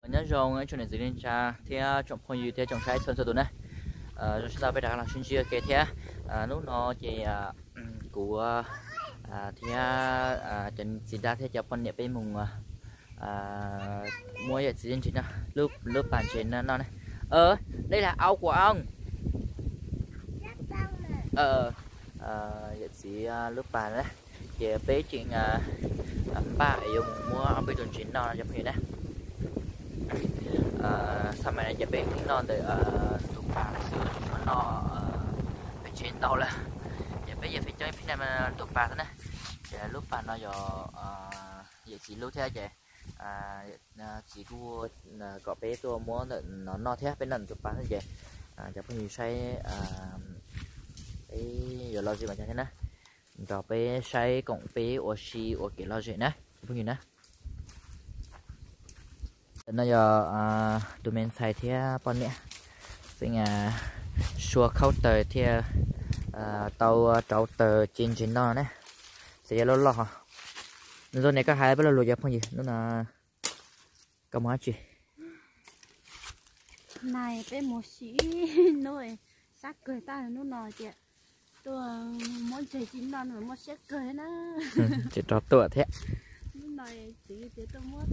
Nyob zoo ib tsoom niam txiv neej tsa thiab tsoom phooj ywg thiab tsoom saib txhua txhua tus na. Zoo siab ntau peb rov qab los sib ntsib ua ke thiab. Hnub no ces kuv thiab cov txiv dab thiab cov poj niam peb mus muab yawm txiv ntses no, lub pas ntses no noj na. Đây là ao của ông. Yawm txiv lub pas na, ces peb tseem npaj yuav mus muab ob peb tus ntses noj no cov phooj ywg na. Xam mais no ces peb pheej noj ntawm tus pas xwb, tsis tshua noj pem tsev ntau lawm. Ces peb yeej pheej coob pheej noj tus pas xwb na. Ces lub pas no yog yawm txiv lub thiab ces txiv kuj kom peb tuaj muab ntawm no noj thiab, peb noj tus pas xwb ces cov phooj ywg saib peb yuav lom zem mas cov thiab na, nrog peb saib koom peb ua si ua kev lom zem na cov phooj ywg na. Ntawm no yog tus me ntxhais thiab poj niam, xeem sua khaub taws thiaj tau rauv taws ci ntses noj na. Xav yog loj loj ho. Zoo ne, koj hais peb lo lus cov phooj ywg hnub no koj mus dab tsi? Nai peb mus sim ib hnub, sab kawg tag hnub no ces tuaj muab ntses ci noj no muaj siab kawg na. Ces rov tuaj thiab. Hnub no txiv tias tuaj muab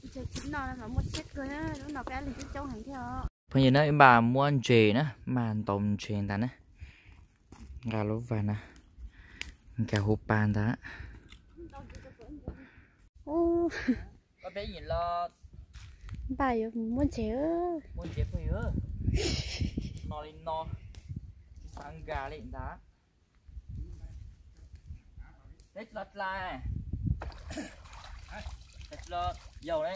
ntses ci noj no muaj siab kawg na, hnub no peb leeg coob coob heev thiab os. Phooj ywg na, ib npaj muab ntses na, mas ntaus ntses ntag na. Nqa lub vas na, nkag hauv pas ntag. Npaj yuav muab ntses. No li no, tsis xav nkag li ntag. Teb los dlai, teb los yaus ne.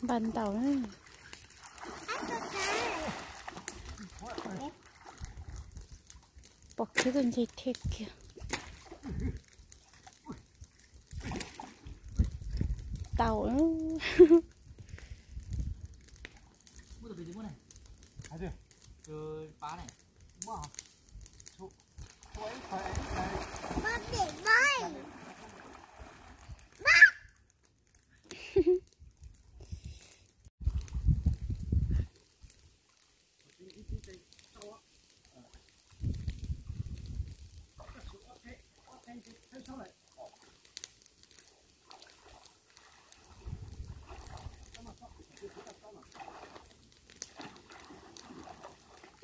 Npaj ntaus na. Pom kiag tus ntses thiab kiag. Tau.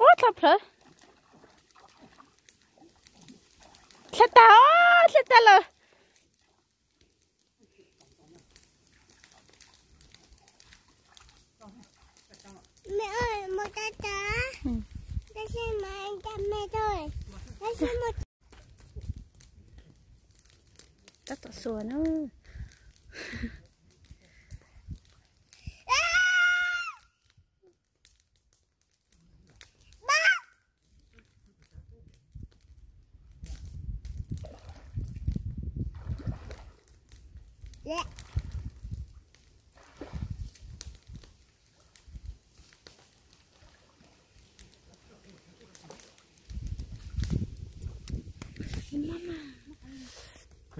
Ub, tau plhawv. Dlha tag, dlha tag lawm. Mẹ ơi, một cái cá. Cái xe máy cho mẹ thôi. Cái xe một. Tab tom xuas na.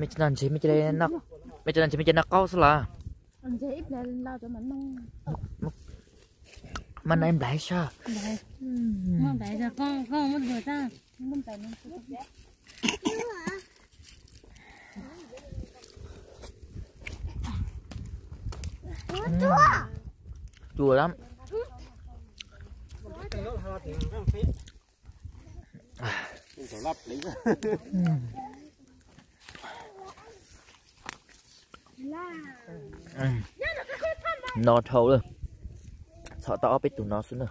Mej tsis noj ntses, mej cia li noj qaub xwb los? Maj noj ib nplais soj. Chua lắm. No dhau lawm. Txhom tau ob peb tug no xwb na.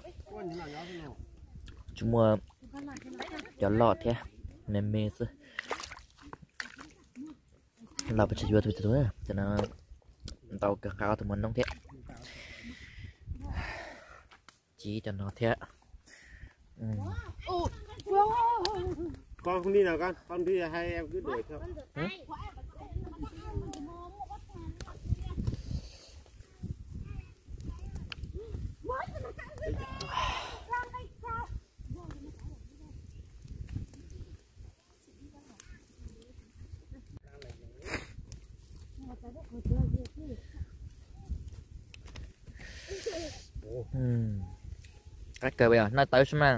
Tsis muaj cov loj thiab, me me xwb. Los pes tsawg yuav tus tus. Tam no ntau kawg, qab ob tug mos noob thiab. Ci cov no thiab. Qab kawg, noj tawv xwb mas.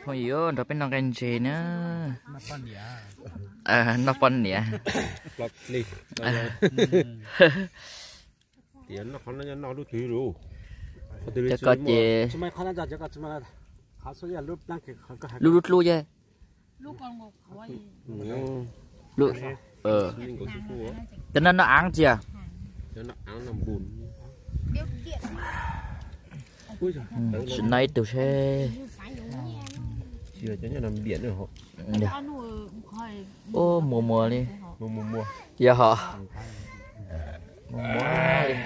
Phooj ywg, nrog peb noj nqaij ntses na. Noj poj niam. Cov ko ces lub lub dlub yog. Cov no noj aav tsi? Sim noj ib tug seb. Ub, muag muag li. Yog hos. Muag muag li.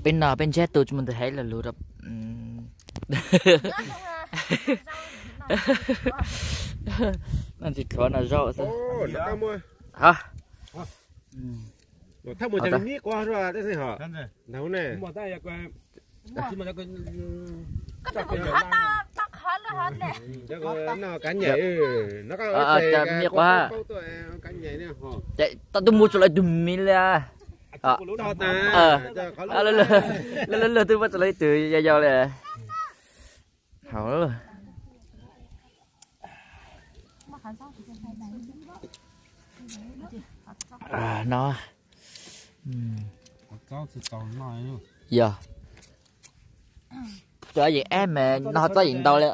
Peb no peb ntsiab tu tsis muaj ntawd hais lo lus rau. Noj tsis thov noj zaub xwb. Noj kav nyem, noj kav nyem. Tau twb muab tso lawv tus miv li. Lawv twb muab tso lawv ib tug yau yau li. Hauv no. Yog. Cov yeem ab mas no txob yeem ntau li.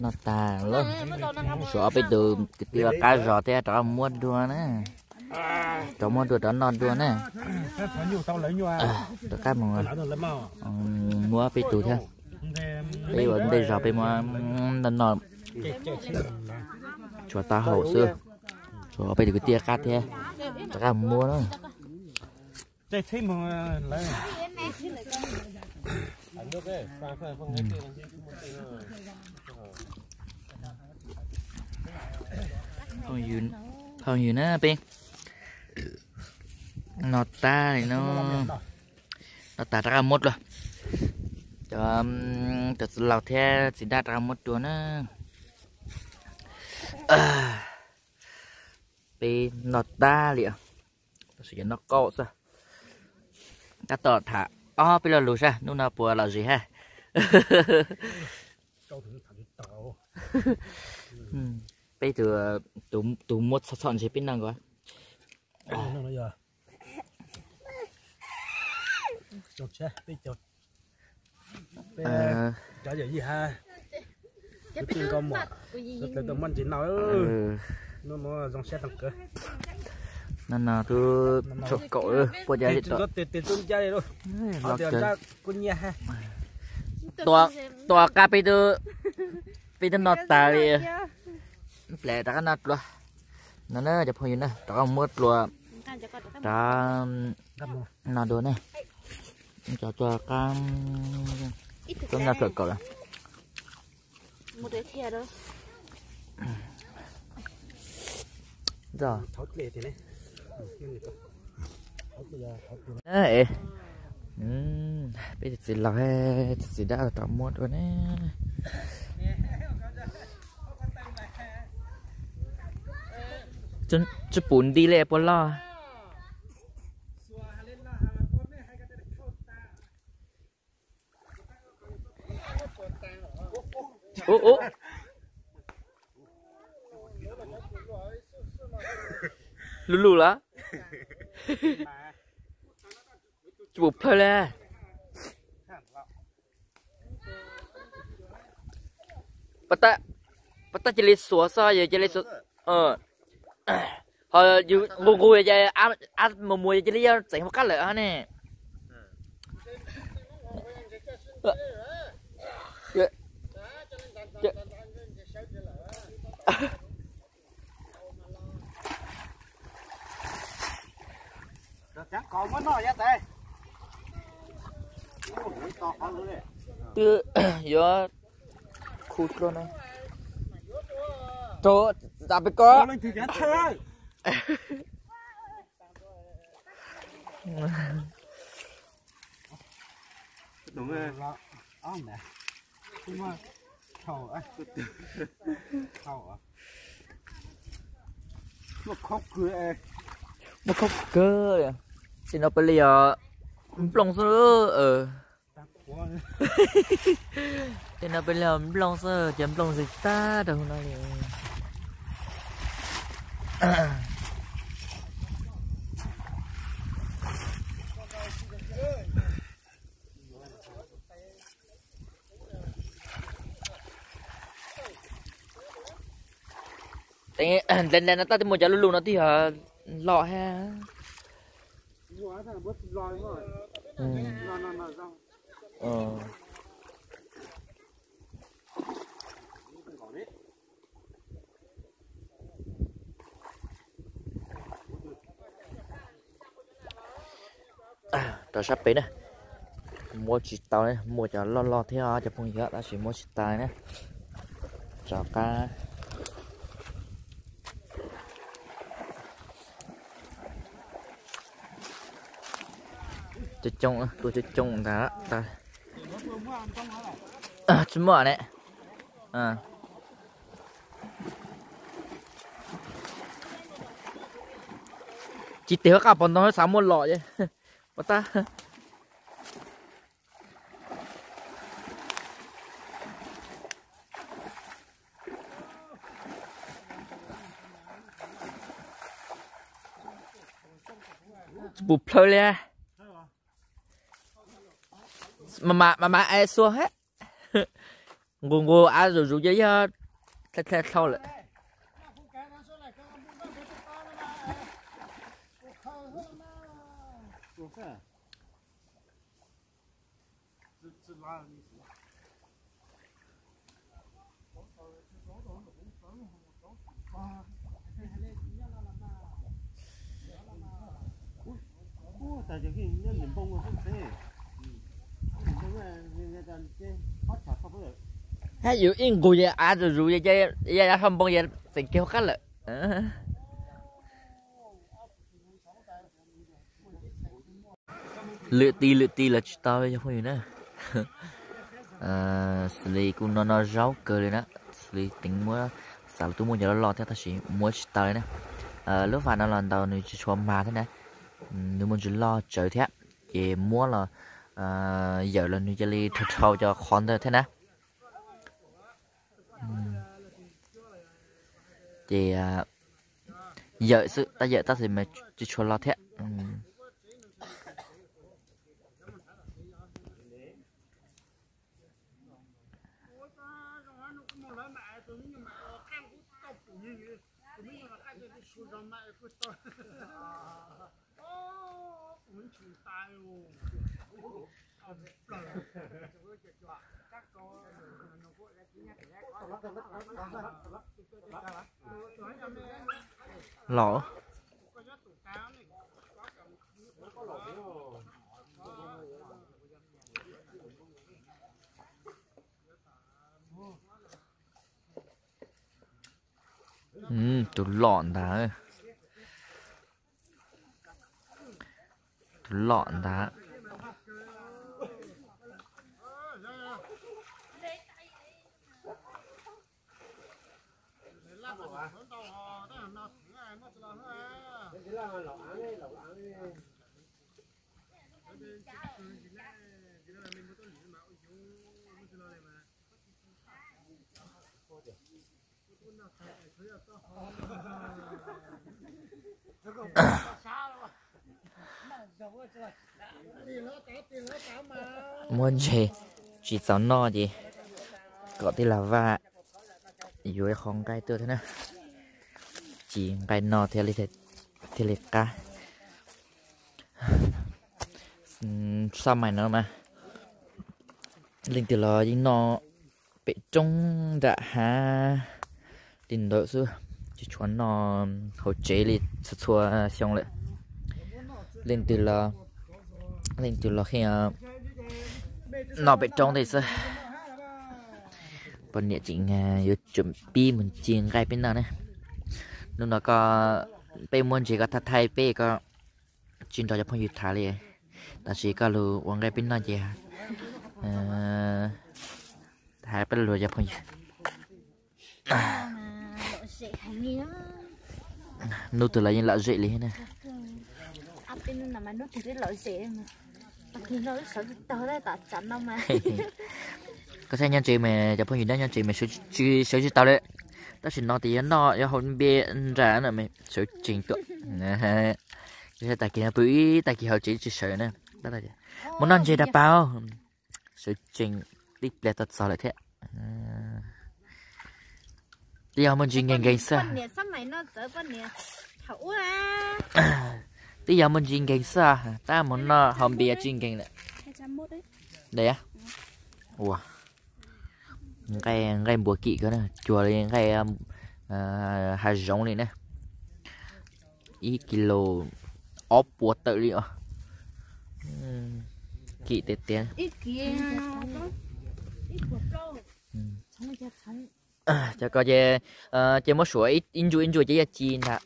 Noj tag lawm, tshuav ob peb tus kwv tij ua qab zos thiab rov qab muab dua na. Rov muab dua rov noj dua na. Rov qab mus muab peb tus thiab. Peb ua ntej zog peb muab noj noj. Tshuav taub hau xwb. Tshuav ob peb tus kwv tij qab thiab, rov qab mus muab na. Phooj ywg na, peb noj tag li no, noj tag rov qab muab dua. Cov, cov txiv laus thiab txiv dab rov qab muab dua na. Peb noj tag li, tab sis noj qaub xwb. Tab tom tham ob peb lo lus saib hnub no puas lom zem hab. Peb tus, tus muab txhom txhom ntses peb noj nkaus. No no twb tshuav kaum puas cas li. Tua qab peb twb, peb twb noj tag li. Peb rov qab noj dua no na cov phooj ywg na, rov qab muab dua. Rov noj dua na. Cov tua qab, twb noj tshuav kaum lawm. Peb tus txiv laus, tus txiv dab rov muab dua ne. Tsis pum nti li puas loj. Ub ub, lug lug lawm. Tsis pum plawg li. Pab tab cia li xuas xwb, yog cia li xuas. Ho yus nqus nqus ces av mus mus yog cia li yuav txeev hauv qab lawm ne. Twb yuav khu dua no rau, peb ko. Muaj khaub kawg, ces no peb li yog nplooj xwb. Ces no peb li yog nplooj xwb, ces nplooj zis tag rau hauv no li. Ntev ntev no tab twb muaj cov lug lug no twb yog loj thiab. Rau sab pem na, muab tsis tau, muaj cov loj loj thiab cov phooj ywg, tab sis muab tsis tau na. Rov qab. Coob coob, tuaj coob coob ntag. Tsis muaj ne. Tsis tes huab qab pov ntoo xav muaj lom ces pov tab. Tsis pum plhaw li. Mas mas es xua hab. Nqus nqus av zuj zus ces yog dlhau lawm. Hab yus ib nqus ces av zuj zus ces ya yav hauv npoo ces txeem kiag hauv qab lawm. Lwm ti lwm ti los tsis tau cov phooj ywg na. Xws li kuj no no zaub kawg li na, xws li teev muab, xav los twb muaj cov loj loj thiab tab sis muab tsis tau li na. Lub vas no los ntaus nws tsis tshua mag thiab na, nws muaj ntsis loj tsawv thiab, ces muab los yawm los nws cia li dhau dhau cov qhov ntawd thiab na. Ces yawm xwb, tab yawm tab sis mas tsis tshua loj thiab. Los. Tus loj ntag. Tus loj ntag. Muab ntses tsis txaus noj ces kom tij laug Vaj yuav ib qho nqaij tuaj thiab na. Tsis nqaij no thiaj li qab. Xaj mais no mas leej twg los yeej noj pem roob nram hav li ntawd xwb, tsis tshua noj hauv tsev li txhua txhua xyoo lawm. Leej twg los, leej twg los qhia noj pem roob tej xwb. Poj niam tseem yuav tsum pib mus ci nqaij peb noj na. Hnub no koj, peb muab ntses koj thaij thaij peb koj tsis nrog cov phooj ywg tham li, tab sis koj lug ua nqaij peb noj ces hais peb lug cov phooj ywg. Hnub twg los yeej lom zem li na. Koj saib nyob tsev mas cov phooj ywg nyob tsev mas sawv tsis tau li, tab sis no tias yuav noj yuav haus npias nram no mas sawv tsees tuaj. Saib tag kis no pw ib tag kis hauv tsev tsis sawv na. Mus noj ntses rau pab, sawv tsees tib pliag tau txog lawm thiab. Twb yog muaj ntsis nkees nkees xwb. Twb yog muaj ntsis nkees xwb, tab mus noj haus npias tsis nkees lawm. Ua, nqaij npua kim kawg na, cuag li nqaij hav zoov li na. Ib kis lus ob puas tawm li os. Kim tiag tiag. Cov ko ces, ces muab suav ib ntsuj ib ntsuj ces yog ci ntag.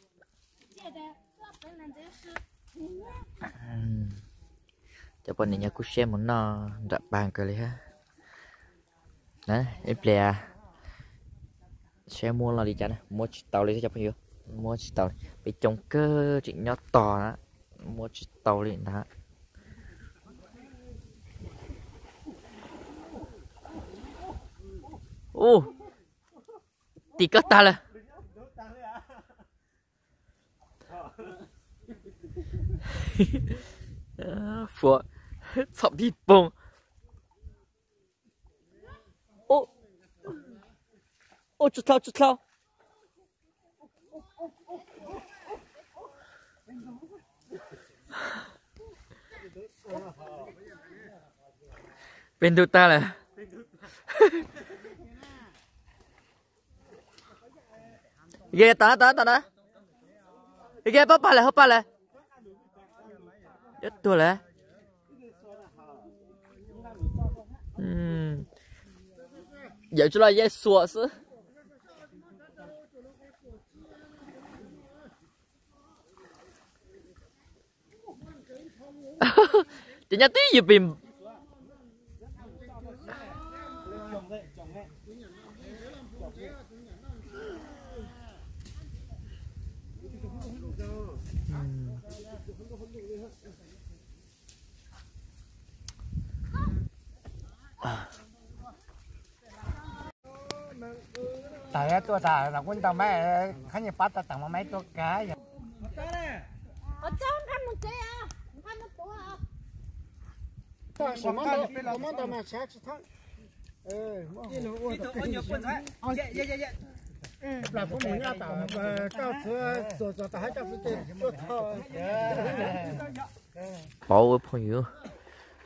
Cov poj niam nyob kuj siab mus noj nram pas kawg li hab. Ib pliag saib muab loj li cas na, muab tsis tau li cov phooj ywg, muab tsis tau li, peb coob kawg tseem nyob tos na, muab tsis tau li ntag. Ub, tim koj tag lawm. Fuam, txhom pij poog. Ub, tsis dlhau, tsis dlhau. Peb ntug tag lawm. Yog tas tas tas na. Yog pab pag lawm, hauv pag lawm. Yuav tuag lawm. Yawm tsis los yej xuas xwb. Ces nyob twb yws pim. Tawm tuaj tas los kuj ntau mas, khab nyias pab tau tawm mas maiv tuaj kav yog. Pauv ua phooj ywg,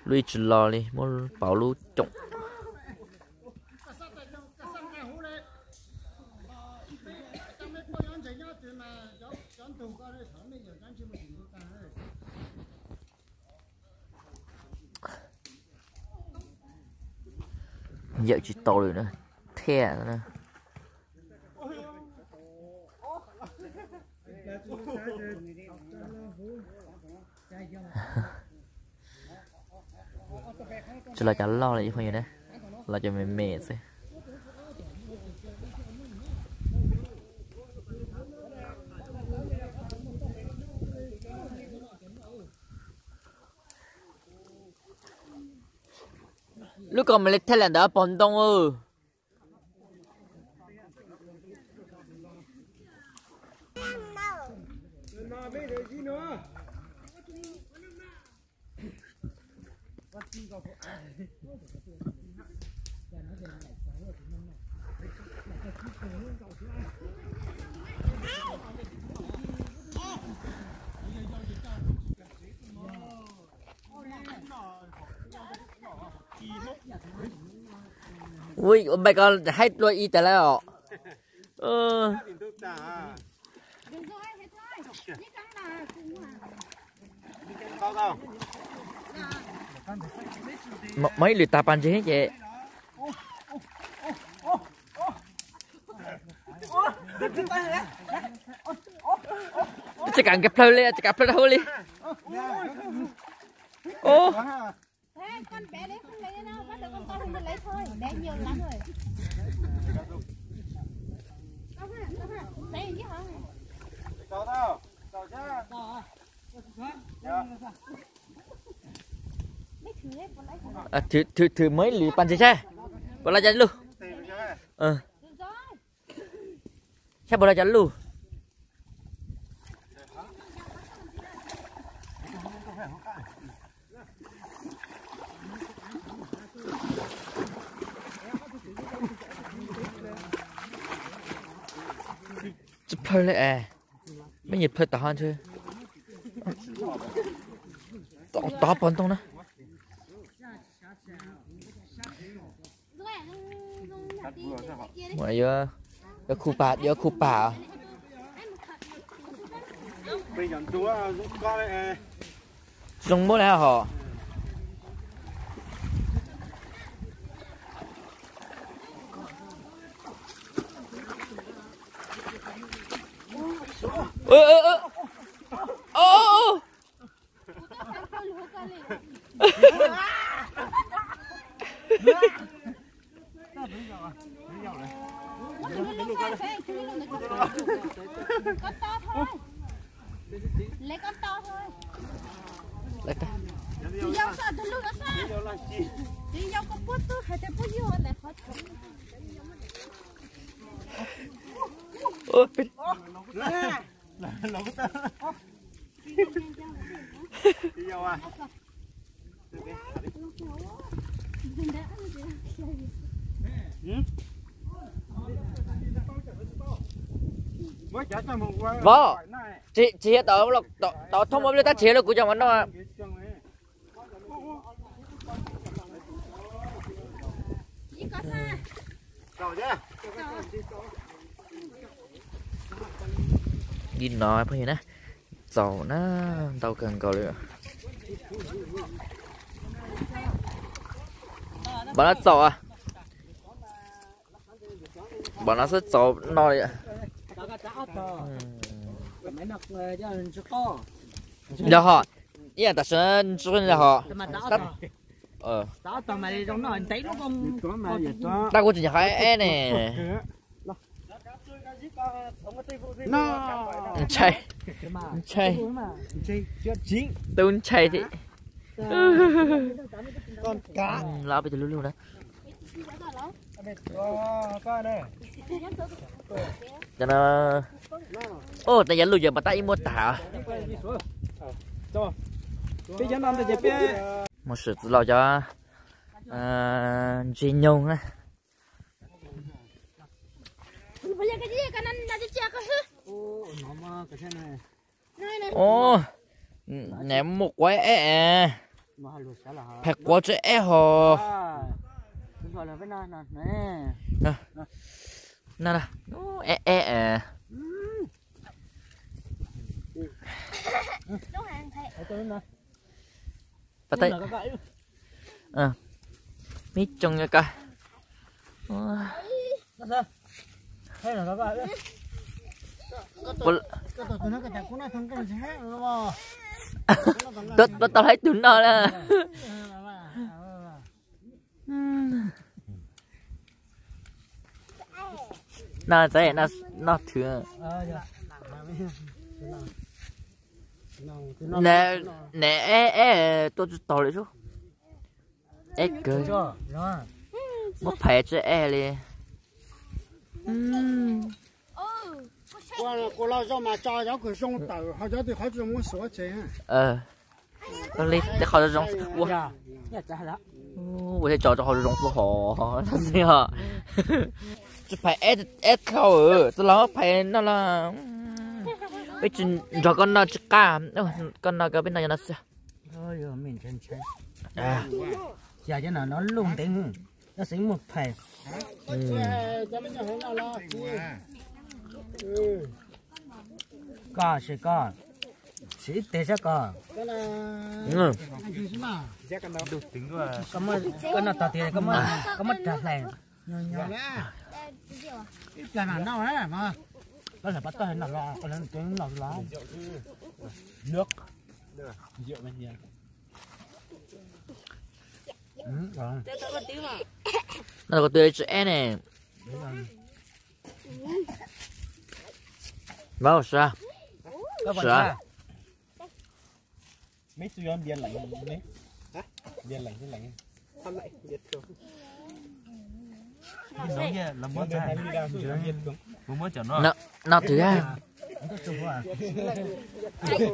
lub ib tsis lo li, muab pauv lub coom. Yawm tsis tau lawm na, thiaj na. Tsis los cov loj li ib phooj ywg na, los cov me me xwb. Lub ko mam li thaij lawm ntawd pog ntoo. Ui, ua npaim ko haib dua ib tag lawm os. Muaj ib lwm tag pas ntses ces tsis kam nkag plaws li, tsis kam plaws rau hauv li. Ub. Thwm, thwm, thwm muaj ib lwm pas ntses saib puas los cov lug. Saib puas los cov lug. Tsis plhaw li es, me nyuam plhaw tom ho ntshe tod pog ntoo na. Yuav, yuav khu pas, yuav khu pas. Zoo muab na hos. Vauv, tsis, tsis yog tau, tau thoob ua pliaj tab tsis yog los kuv cov mas no. Li no phooj ywg na, txaus na, ntau kawg nkaus li. Npaum no txaus, npaum no xwb txaus no li. Yog hos, ib yam tam sim no ntsis yog hos. Tab kuv tsis nyiam qhov eb eb ne. Ntshai, ntshai, tub ntshai thiab. Los peb tus lub lub na. Cov no, ub, tas yav luj ces pas tab ib muab tag. Mus swm txwv laus cov ntsis nyoog na. Ub, nws muaj quav eb, phais quav tsi eb hos. Na, eb eb. Pas tab, mib tsoog nyob ko. Tuaj tau hais tus no na. No txav no thwv. Nws eb eb tuaj tsis taus li sub. Eb kawg. Muab phais tsi eb li. Kuv los zoo mas tso cov kws zoo tawm ho cov twg qhov tsis zoo muab xuav tseg. Li tej qhov zoo zoo ua, ua thiaj tso rau hauv zoo zoo xwb hos no xwb os. Tsis phais eb dhau, tsis los phais no los peb tsis nrog koj noj tsis qab, koj noj koj peb noj yog no xwb. Cia cov no no luj ntev, no xeev muaj phais. Koj sim koj, sim ib teg saib koj. Koj noj tag tias koj muab rag hlais. Koj hlais pab toj no los, koj hlais no los. No koj twb tsis eb ne. Vauv sawv, sawv. No twg?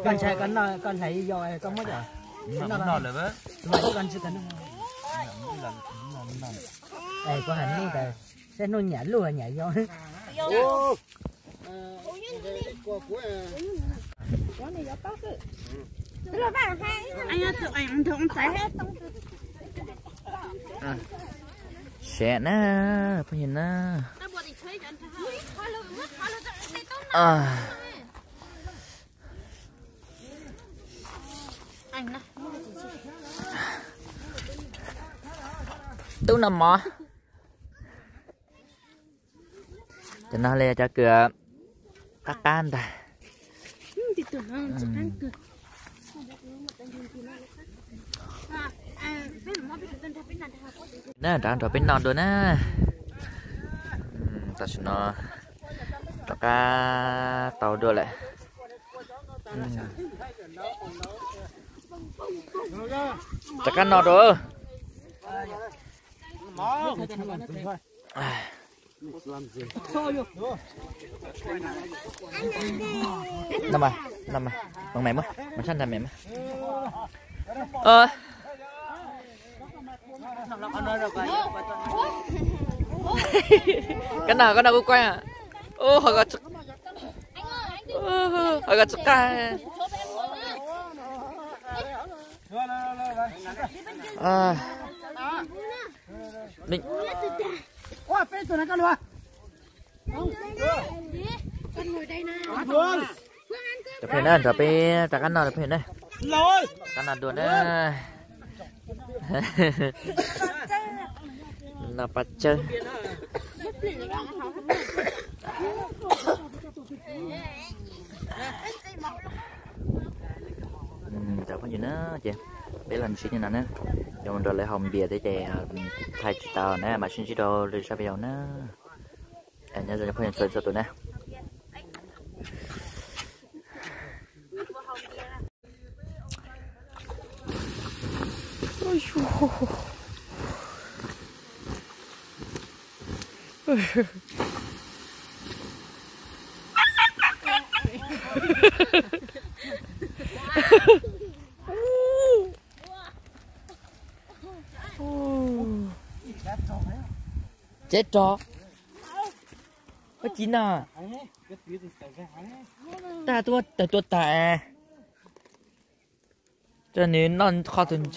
Koj ntshai koj hlais yau koj muab cov no lawm. Koj hais hnub ntawd, saib hnub nyiam luj nyiam yau. Sav na, phooj ywg na. Tub no mov. Cov no li cov kws qab qab ntag. Na, rov nrog peb noj dua na. Tam sim no rov qab tau dua lawm. Rov qab noj dua. No mas, no mas, mov mem mas, mov tshaj nrag mem mas. Koj no, koj no kuj kuaj. Ho koj tsis qab. Cov phooj ywg na, nrog peb rov qab noj cov phooj ywg na. Rov qab noj dua na. Noj paj tsawb. Cov phooj ywg na, ces peb los ntsib li no na, yuav mus nrog lawv haus npias thiab ces thaij tsis tau na, mam sib ntsib rau lwm zaj video na. Nyob zoo cov phooj ywg txhua tus na. Tsev rog, ua ci no, tag tuaj tawg tuaj tas. Coj nws noj qhov twg.